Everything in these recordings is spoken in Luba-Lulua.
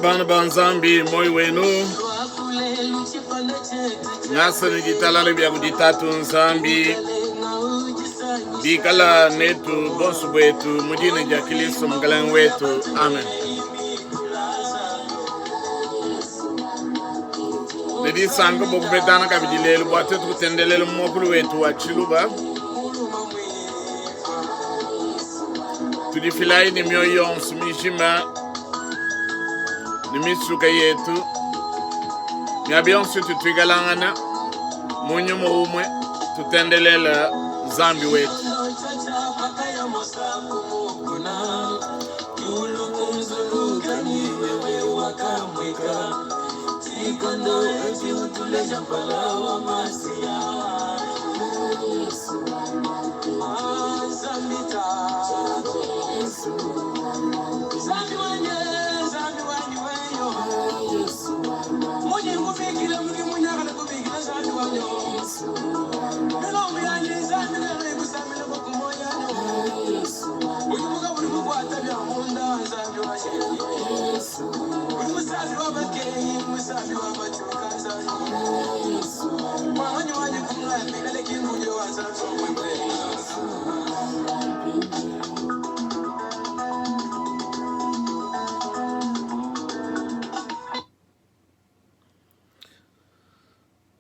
Bana ba Nzambi, moyo wenu ngasa ne ditalala bia kudi Tatu Nzambi bikala netu bonso buetu mu dina dia Kristo Mukalenge wetu, amen. Ne disanka bua kupetana kabidi lelu bua tuetu kutendelela mu muakulu wetu wa Tshiluba. Tudifilayi ne mioyo yonso mijima ne misuka yetu miaba yonso itu tuikalangana mu nyuma umue tutendelela Nzambi wetu.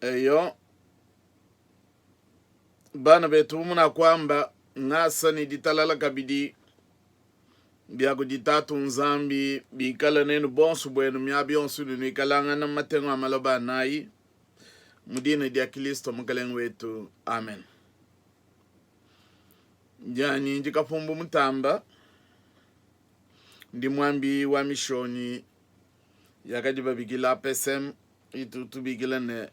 Eyo, bana betu, bu munakuamba ngasa ne ditalala kabidi bia kudi Tatu Nzambi bikale nenu bonso buenu miaba yonso inudi nuikalangana mu matengu a maloba anayi, mu dina dia Kilisto Mukelenge wetu. Amen. Ndianyi ndi Kapumbu Mutamba, ndi muambi wa mishonyi yakadi babikila APSM itu tubikila ne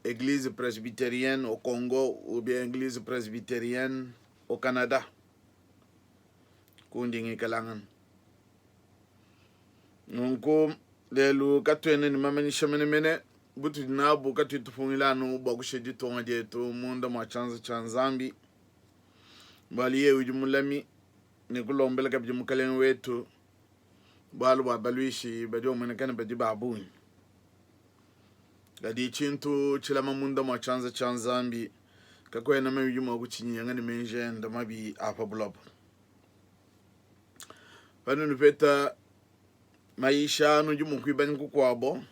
Eglise Presbyterienne au Congo ou bien Eglise Presbyterienne au Canada. Kundi ngikalangana nunku lelu katuena ne mamanyisha menemene butudi nabu katuyi tupungila anu bua kushiya ditunga dietu munda mua tshianza tshia Nzambi, bualu yeye udi mulami ne kulombela kabidi Mukalenge wetu bualu bua baluishi badi bamueneka ne badi ba bungi. Kadi tshintu tshilama munda mua tshianza tshia Nzambi kakuena udi mua kutshinyenga ne meji ende mabi a pa buloba. Panudi nupeta mayisha nudi mua kuibanya kukuabo.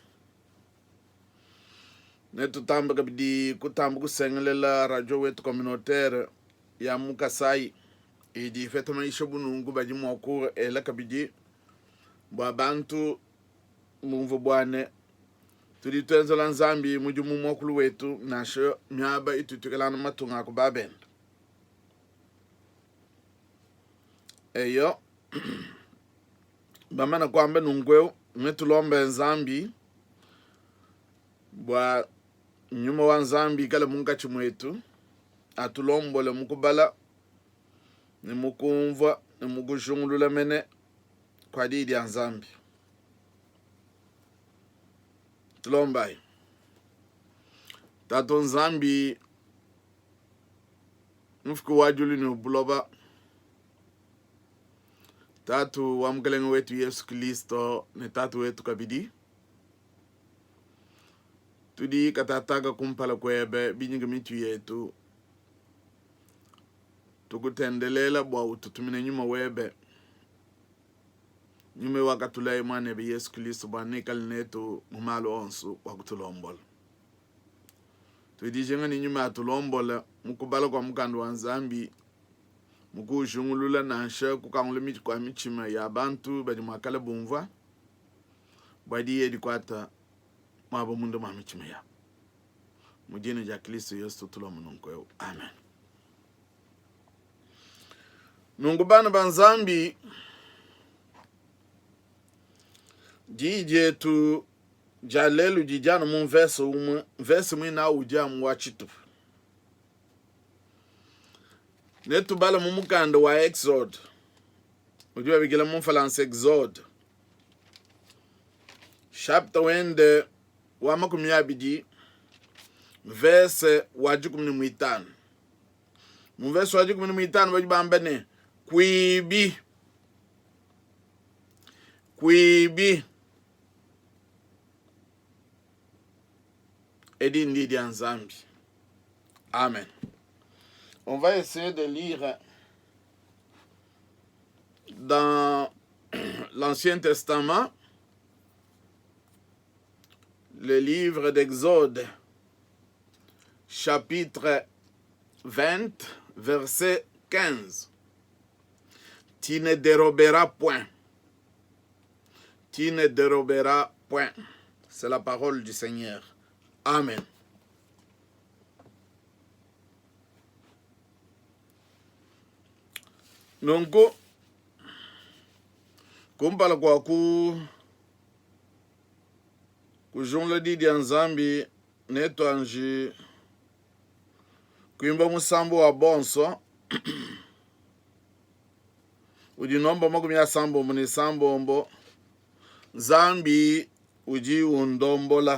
Netutambe kabidi kutamba kusengelela radio wetu communautaire ya mu Kasai idi ipeta mayisha bu nunku badi mua kuela kabidi bua bantu bumvue bua ne tudi tuenzela Nzambi mudimu muakulu wetu nansha miaba itu tuikalangana matunga a ku babende. Eyo bamana kuamba nunku eu netulombe Nzambi bua nyuma wa Nzambi ikale munkatshi muetu atulombole mu kubala ne mu kumvua ne mu kujingulula mene kua Diyi dia Nzambi. Tulombayi. Tatu Nzambi, Mufuki wa diulu ne buloba, Tatu wa Mukelenge wetu Yesu Kilisto ne Tatu wetu kabidi, tudi katataka kumpala kuebe binyike mitu yetu tukutendelela bua ututumine nyuma webe, nyuma wakatulaye Muanebe Yesu Kilisto bua nikale netu mu malu onso bua kutulombola. Tudi dijinga ne nyuma atulombola mu kubala kua mukanda wa Nzambi, mu kuujingulula nansha kukangula kua mitshima ya bantu badi mua kale bumvua bua diyi dikuata muaba munda mua mitshima yabu. Mu dina dia Kristo Yesu tutulomba nunku eu. Amen. Nunku bana ba Nzambi, diyi dietu dia lelu didi anu mu mvese umue, mvese muine au udi amu wa tshitupa. Netubale mu mukanda wa Exode, udi babikila mu Mfalansa Exode, chapter wende wa 20 verse wa 15. Mu verse wa 15 badi bamba ne, kuibi, kuibi. Edi ndi dia Nzambi. Amen. On va essayer de lire dans l'Ancien Testament le livre d'Exode, chapitre 20, verset 15. Tu ne déroberas point. Tu ne déroberas point. C'est la parole du Seigneur. Amen. Nunku, kumpala kua ku kujungula di dia Nzambi netuanji kuimba musambu wa bonso udi nomba 36, Nzambi udi undombola.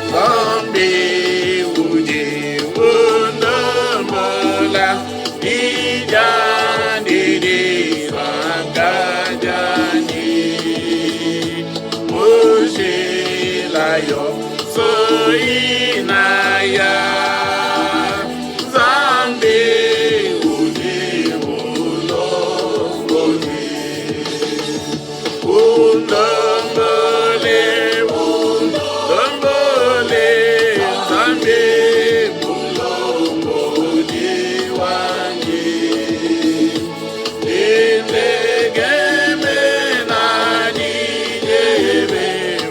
Nzambi udi undombola dijandi disanka dianyi mujila yonso inaya Nzambi udi mulombodi undombole undombole Nzambi mulombodi wanyi Nitegemena dijebe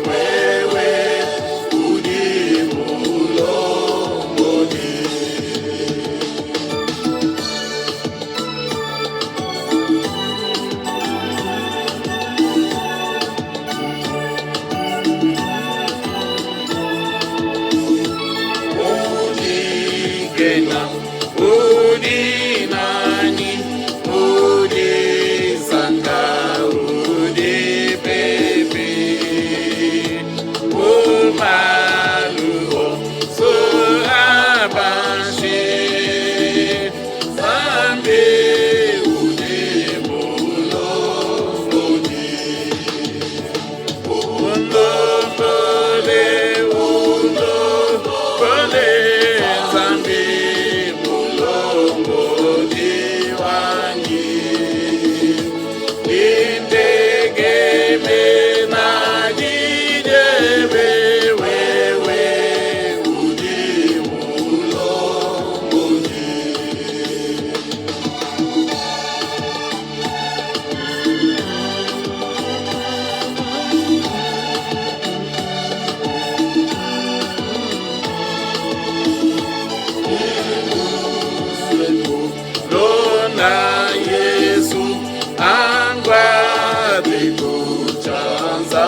wewe udi mulombodi. Udi kena, udi nani, udi sanka, udi pepe. Umalu onso abanshi, Nzambi udi mulombodi. Undombole, undombole, Nzambi mulombodi wanyi. Nintegemena dijebe wewe udi mulombodi. Lona Yesu angwate kuchanza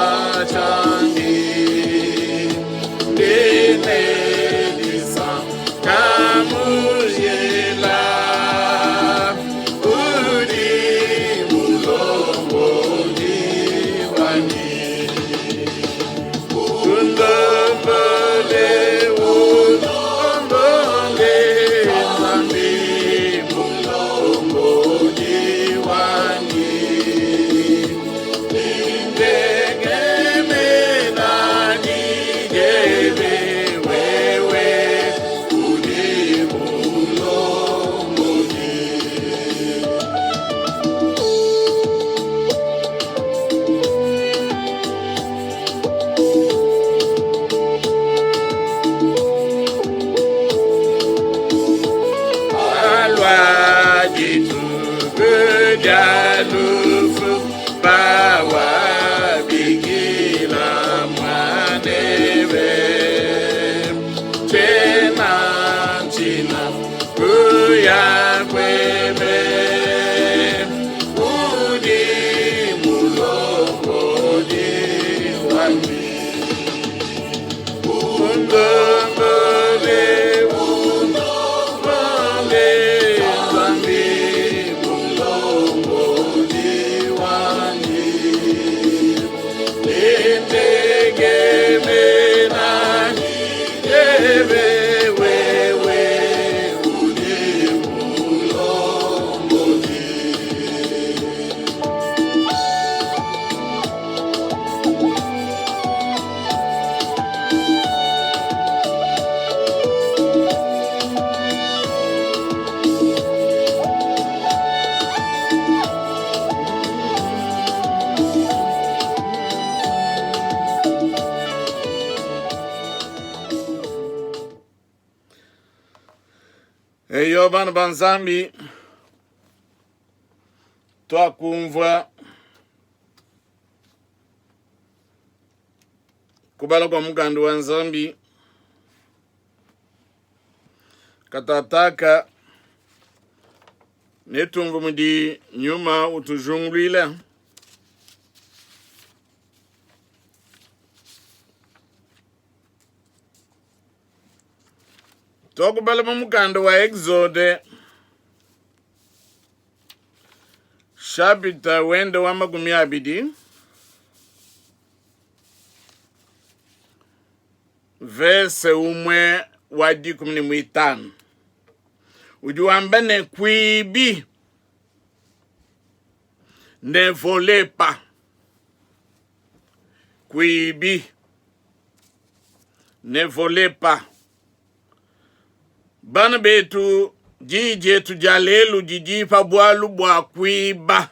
changi Ndinelisa kamujela udi mulombodi wanyi Undombole, undombole, Nzambi mulombodi wanyi. Eyo bana ba Nzambi, tuakumvua kubala kua mukanda wa Nzambi katataka netumvue mudi nyuma utujunguluila. Tuakubala mu mukanda wa Exode chapitre wende wa 20 verse umwe wa 15 udi wamba ne kuibi ne vole pas kuibi ne vole pas Bana betu, diyi dietu dia lelu didi pa bualu bua kuiba.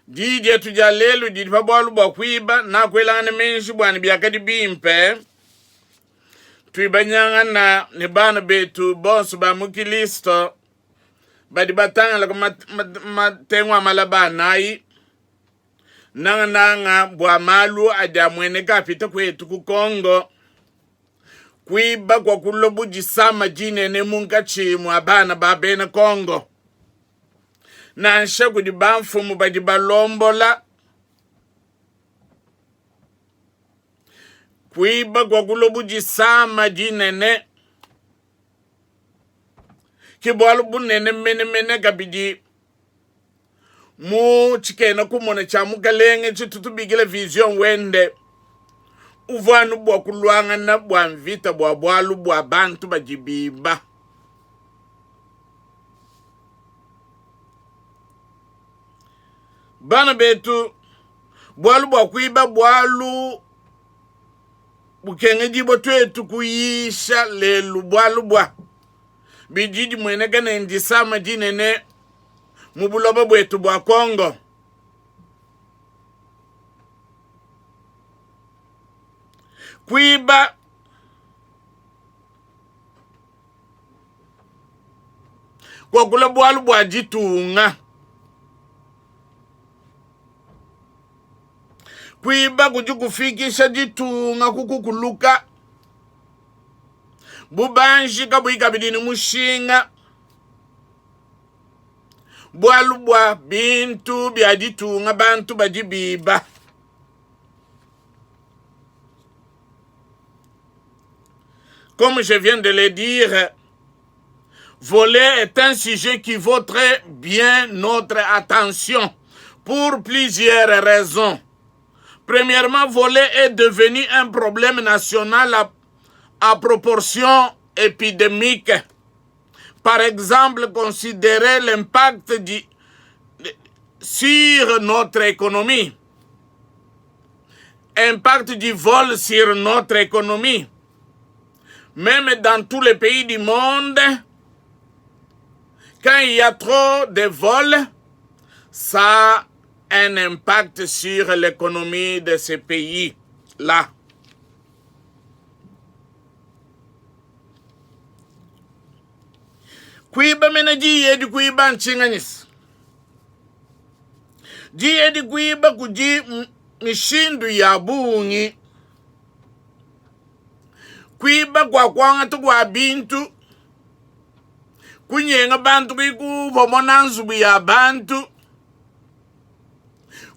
Diyi dietu dia lelu didi pa bualu bua kuiba. Nakuelangana meji bua ne biakadi bimpe tuibanyangana ne bana betu bonso ba mu Kilisto badi batangila ku matengu a malaba anayi nangananga bua malu adi amueneka apita kuetu ku Congo, kuiba kua kulua bu disama dinene munkatshi mua bana ba bena Congo, nansha kudi bamfumu badi balombola. Kuiba kua kulua bu disama dinene ke bualu bunene menemene kabidi mu tshikena kumona tshia mukalenge tshitu tubikila vision wende uvua anu bua kuluangana bua mvita bua bualu bua bantu badi biba bana betu bualu bua kuiba bualu bukengedibua tuetu kuyisha lelu bualu bua bidi dimueneka ne ndisama dinene mu buloba buetu bua Congo. Kuiba kuakula bualu bua ditunga kuiba kudi kufikisha ditunga ku kukuluka bubanji kabuyi kabidi ne mushinga bualu bua bintu bia ditunga bantu badi biba. Comme je viens de le dire, voler est un sujet qui vaut très bien notre attention pour plusieurs raisons. Premièrement, voler est devenu un problème national à, à proportion épidémique. Par exemple, considérer l'impact sur notre économie. Impact du vol sur notre économie. Même dans tous les pays du monde, quand il y a trop de vols, ça a un impact sur l'économie de ces pays-là. Kuiba mene diyi edi kuiba ntshinganyisa. Diyi edi kuiba kudi mishindu ya bungi. Kuiba kua kuangata kua bintu, kunyenga bantu kuyi kupomona nzubu ya bantu,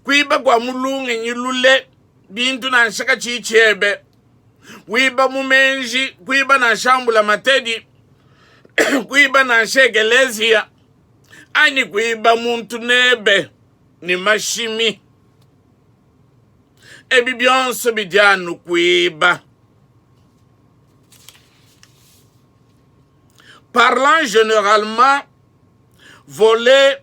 kuiba kua mu lungenyi lule bintu nansha katshiyi tshiebe. Wiba mu menji, kuiba nansha mbulamatedi, kuiba nansha ekeleziya, anyi kuiba muntu nebe ne mashimi. Ebi bionso bidi anu kuiba. Parlant généralement, voler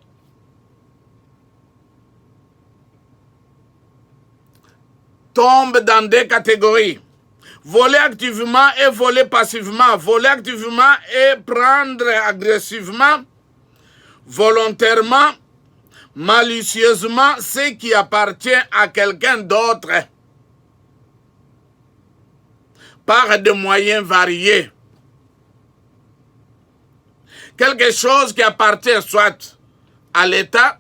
tombe dans deux catégories. Voler activement et voler passivement. Voler activement et prendre agressivement, volontairement, malicieusement ce qui appartient à quelqu'un d'autre. par des moyens variés. Quelque chose qui appartient soit à l'État,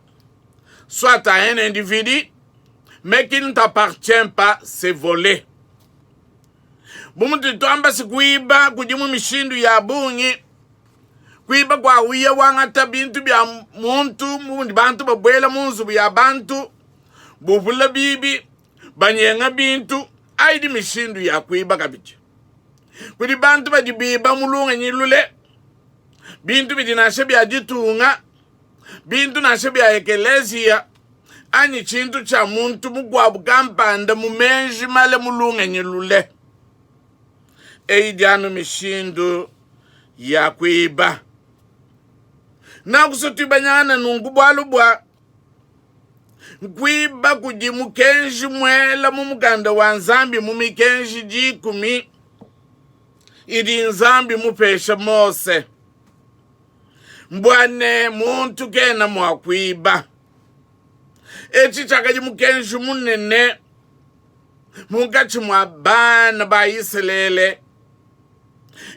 soit à un individu, mais qui ne t'appartient pas, c'est volé. Bu mutudi tuamba se kuiba kudi mu mishindu ya bungi, kuiba kua uya wangata bintu bia muntu, mudi bantu babuela mu nzubu ya bantu, bupula bibi, banyenga bintu, ayi idi mishindu ya kuiba kabidi. Kudi bantu badi biba mu lungenyi lule, bintu bidi nansha bia ditunga, bintu nansha bia ekeleziya, anyi tshintu tshia muntu mukuabu kampanda mu meji male mu lungenyi lule. Eyi idi anu mishindu ya kuiba. Nakusua tuibanyangana nunku bualu bua nkuiba kudi mukenji muela mu mukanda wa Nzambi mu mikenji dikumi idi Nzambi mupesha Mose mbua ne muntu kena mua kuiba. Etshi tshiakadi mukenji munene munkatshi mua bana ba Isalele.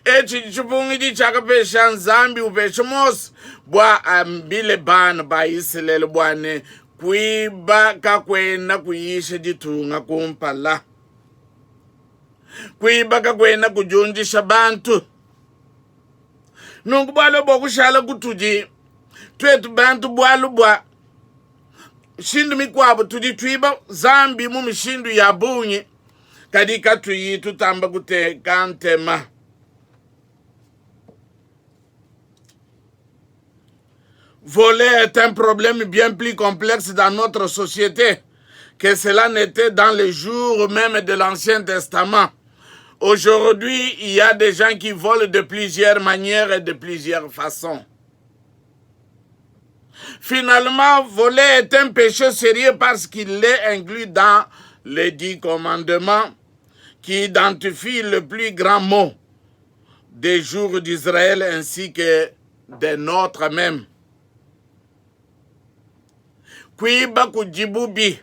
Etshi tshipungidi tshiakapesha Nzambi upesha Mose bua ambile bana ba Isalele bua ne kuiba kakuena kuyisha ditunga kumpala. Kuiba kakuena kudiundisha bantu. Nunku bualu bua kushala kutudi tuetu bantu bualu bua mishindu mikuabu tudi tuiba Nzambi mu mishindu ya bungi kadi katuyi tutamba kuteka ntema. Voler est un problème bien plus complexe dans notre société que cela n'était dans les jours même de l'Ancien Testament. Aujourd'hui, il y a des gens qui volent de plusieurs manières et de plusieurs façons. Finalement, voler est un péché sérieux parce qu'il est inclus dans les dix commandements qui identifient le plus grand mot des jours d'Israël ainsi que des nôtres même. Kuiba kudi bubi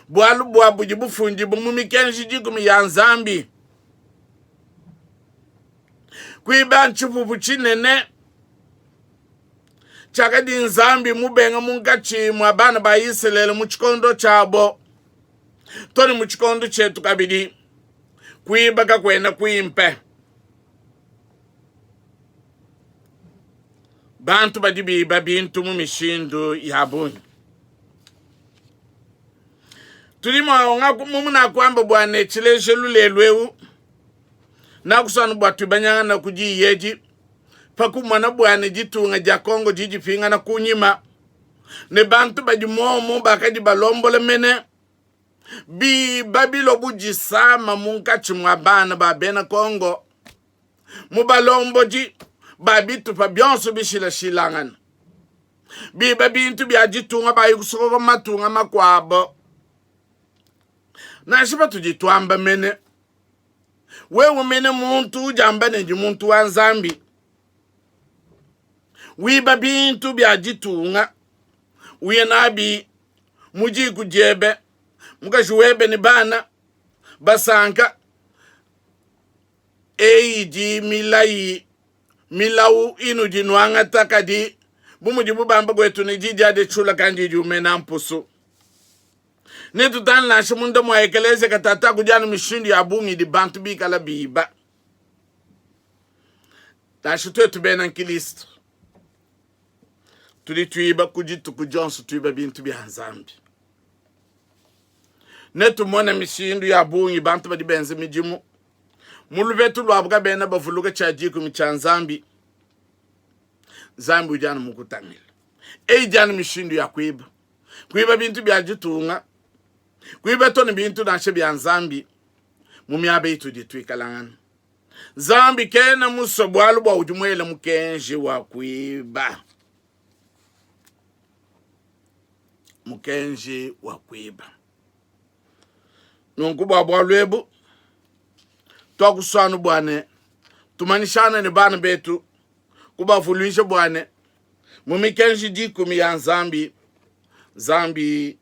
bualu bua budi bufundibue mu mikenji dikumi ya Nzambi. Kuiba ntshipupu tshinene tshiakadi Nzambi mubenga munkatshi mua bana ba Isalele mu tshikondo tshiabo to ne mu tshikondo tshietu kabidi. Kuiba kakuena kuimpe. Bantu badi biba bintu mu mishindu ya bungi. Tudi mua munakuamba bua ne tshilejelu lelu eu nakusanu bua tuibanyangana ku diyi edi pa kumona bua ne ditunga dia Kongo didi dipingana kunyima ne bantu badi momu bakadi balombola mene biba bilua bu disama munkatshi mua bana ba bena Kongo mu balombodi ba bitupa bionso bishilashilangana biba bintu bia ditunga bayi kusokoka matunga makuabo. Nansha patudi tuamba mene, wewe mene muntu udiamba ne ndi muntu wa Nzambi, wiba bintu bia ditunga uye nabi mu diku diebe, mukaji webe ne bana basanka. Eyi idi milayi milawu inudi nuangata, kadi bu mudibu bamba kuetu ne di dia ditshula kandi di umena mpusu. Netutangile nansha munda mua ekelezia katata kudi anu mishindu ya bungi idi bantu bikala biba. Nansha tuetu bena nkristo tudi tuiba ku dituku dionso, tuiba bintu bia Nzambi. Netumone mishindu ya bungi bantu badi benza midimu mu lupetu luabu kabena bavuluka tshia dikumi tshia Nzambi. Nzambi udi anu mukutangila. Eyi idi anu mishindu ya kuiba, kuiba bintu bia ditunga, kuiba to ne bintu nansha bia Nzambi mu miaba itudi tuikalangana. Nzambi kena musue bualu bua udi muele mukenji wa kuiba. Mukenji wa kuiba. Nunku bua bualu ebu tuakusua anu bua ne tumanyishane ne bana betu, kubavuluija bua ne mu mikenji dikumi ya Nzambi, Nzambi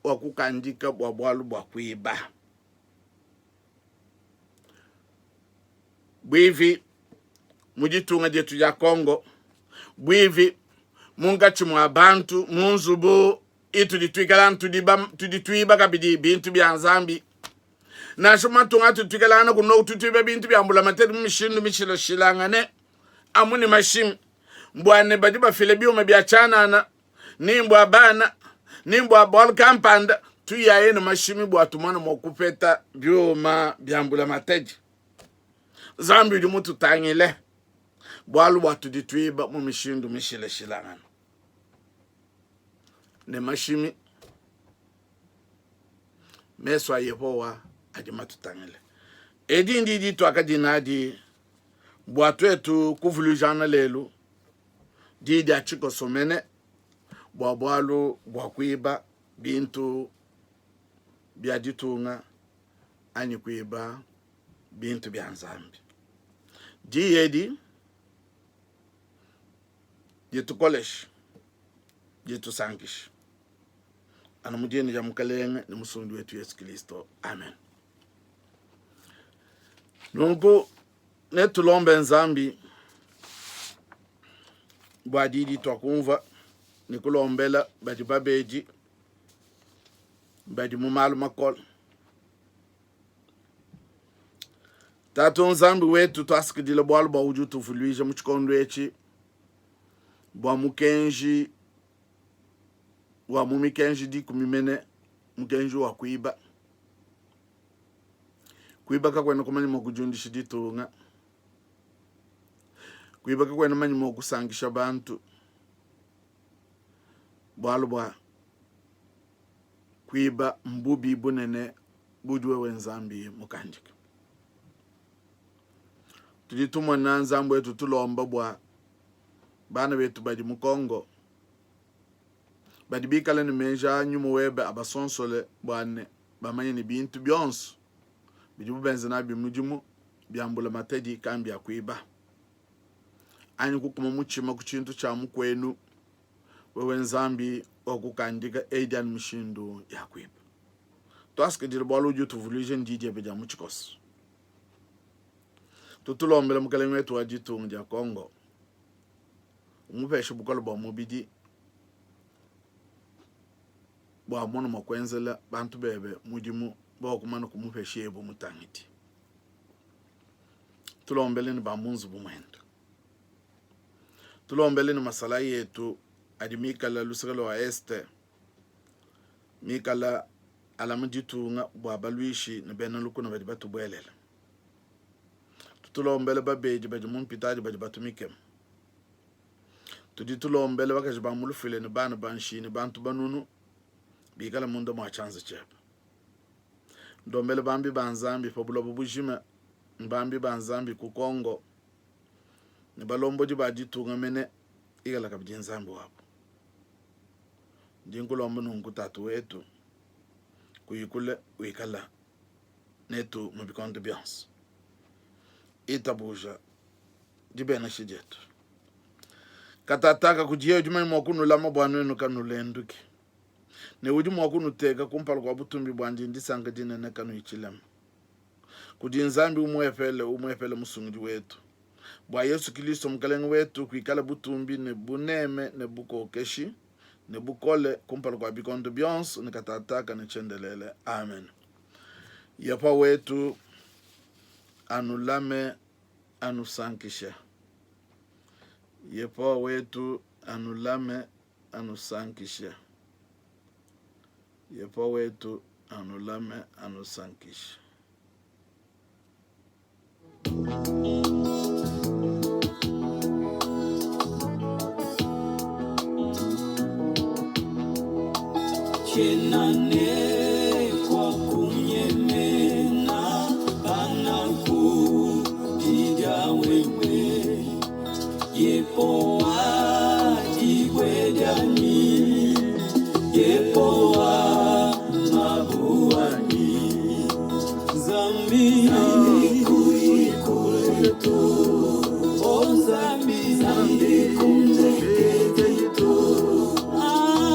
wakukandika bua bualu bua kuiba. Buivi mu ditunga dietu dia Congo, buivi munkatshi mua bantu mu nzubu itudi tuikala, tudi tuiba kabidi bintu bia Nzambi. Nansha mu matunga atudi tuikalangana kuno, tudi tuiba bintu bia mbulamatadi mu mishindu mishilashilangane, amu ne mashimi, mbua ne badi bafila biuma bia tshianana, ni mbua bana, ni mbua bualu kampanda, tuyaye ne mashimi bua tumone mua kupeta biuma bia mbulamatadi. Nzambi udi mututangile bualu bua tudi tuiba mu mishindu mishilashilangane ne mashimi. Mesu a Yehowa adi matutangile. Edi ndi dituakadi nadi bua tuetu kuvuluijana lelu di dia tshikoso mene bua bualu bua kuiba bintu bia ditunga anyi kuiba bintu bia Nzambi. Diyi edi ditukoleshe, ditusankishe anu mu dina dia Mukalenge ne Musungidi wetu Yesu Kristo, amen. Nunku netulombe Nzambi bua diyi dituakumvua ne kulombela badi babedi badi mu malu makole. Tatu Nzambi wetu, tuasakidila bualu bua udi utuvuluija mu tshikondo etshi bua mukenji wa mu mikenji dikumi mene, mukenji wa kuiba. Kuiba kakuena kumanya mua kudiundisha ditunga, kuiba kakuena manya mua kusankisha bantu, bualu bua kuiba mbubi bunene budi wewe Nzambi mukandike. Tudi tumona Nzambi wetu tulomba bua bana betu badi mu Congo badi bikale ne meji a nyuma webe abasonsole bua ne bamanye ne bintu bionso bidibu benza nabi mudimu bia mbulamatadi kambia kuiba anyi kukuma mutshima ku tshintu tshia mukuenu. Wewe Nzambi wakukandika eyi anu mishindu ya kuiba. Tuasakidila bualu udi utuvuluija ne di diebe dia mu tshikoso. Tutulombela mukalenge wetu wa ditunga dia Congo, umupeshe bukole bua mubidi bua amone mua kuenzela bantu bebe mudimu bua kumana kumupesha yeye bu mutangidi. Tulombele ne ba mu nzubu muende. Tulombele ne masalayi etu adi mikala luseke lua este mikala alama ditunga bua baluishi ne bena lukuna badi batubuelela. Tutulombele babedi badi mu mpitadi badi batumikemu. Tudi tulombela bakaji ba mu lufuile ne bana ba nshiye ne bantu banunu bikale munda mua tshianza tshiebe. Ndombele bambi ba Nzambi pa buloba bujima ne bambi ba Nzambi ku Congo ne balombodi ba ditunga mene, ikala kabidi Nzambi wabu. Ndi nkulomba nunku Tatu wetu, kuyi kule wikala netu mu bikondo bionso. Itabuja dibenesha dietu. Katataka kudiye udi manye mua kunulama bua nuenu kanulenduki, ne udi mua kunuteka kumpala kua butumbi buandi ndisanka dinene kanuyi tshilema. Kudi Nzambi umuepele, umuepele Musungidi wetu, bua Yesu Kilisto Mukelenge wetu, kuikala butumbi ne buneme ne bukokeshi ne bukole kumpala kua bikondo bionso ne katataka ne tshiendelele. Amen. Yehowa wetu anulame anusankishe. Yehowa wetu anulame anusankishe. Yehowa wetu anulame anusankishe. Tshiena ne kua kunyemena panaku didia wewe, Yehowa dibue dianyi, Yehowa mabuanyi, Nzambi kuyi kule to, oh Nzambi Nzambi kundekedi to,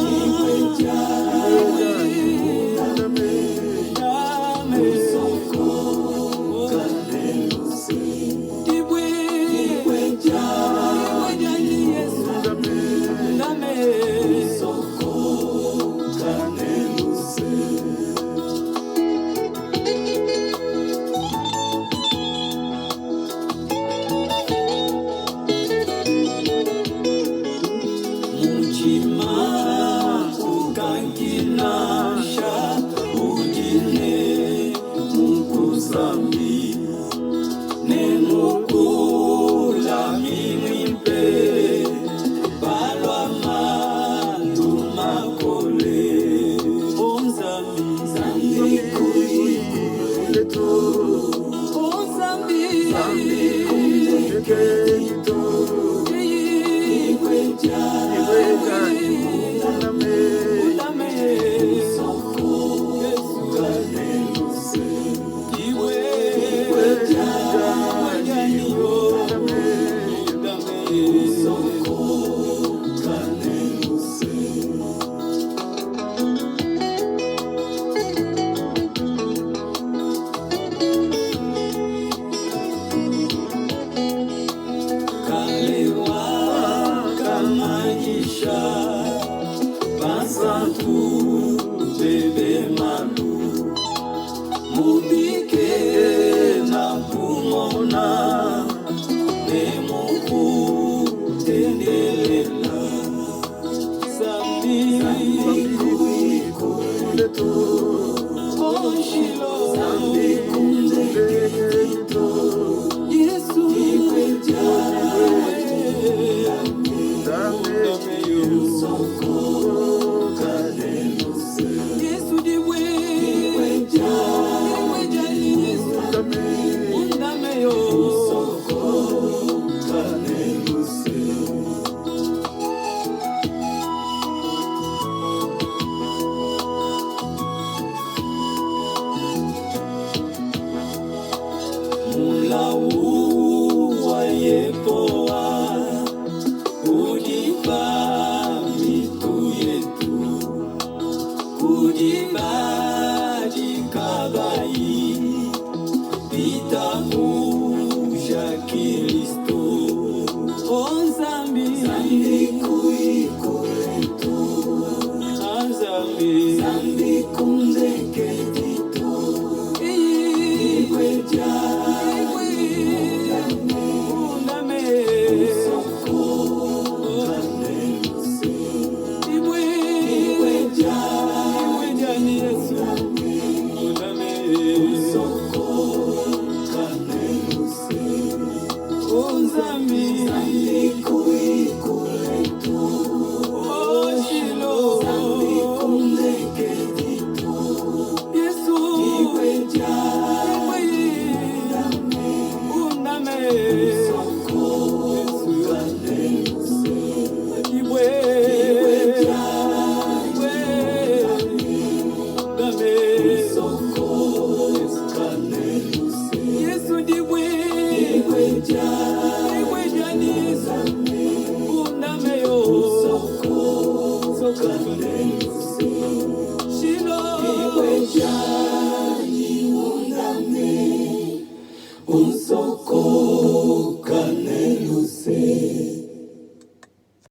dibue dianyi. Mutshima kukankinasha udi ne mukusambi ne mukulami muimpe palua malu makole. O Nzambi, Nzambi o Nzambi, Kalewa kamanyisha bansantu bebe malu mubike na kumona nemukutendelela Zambi Oshilo Yesu Yesu diwe diwe jani Yesu undameyo. Mulau wa Yepowa udipa mitu yetu kudiba dikabayi bitabuja Kristo. O Nzambi, Ah, Nzambi, Undame. Ibwe, ibwe jani Yesu, undame. O Nzambi, O Shilo, Yesu, ibwe, undame.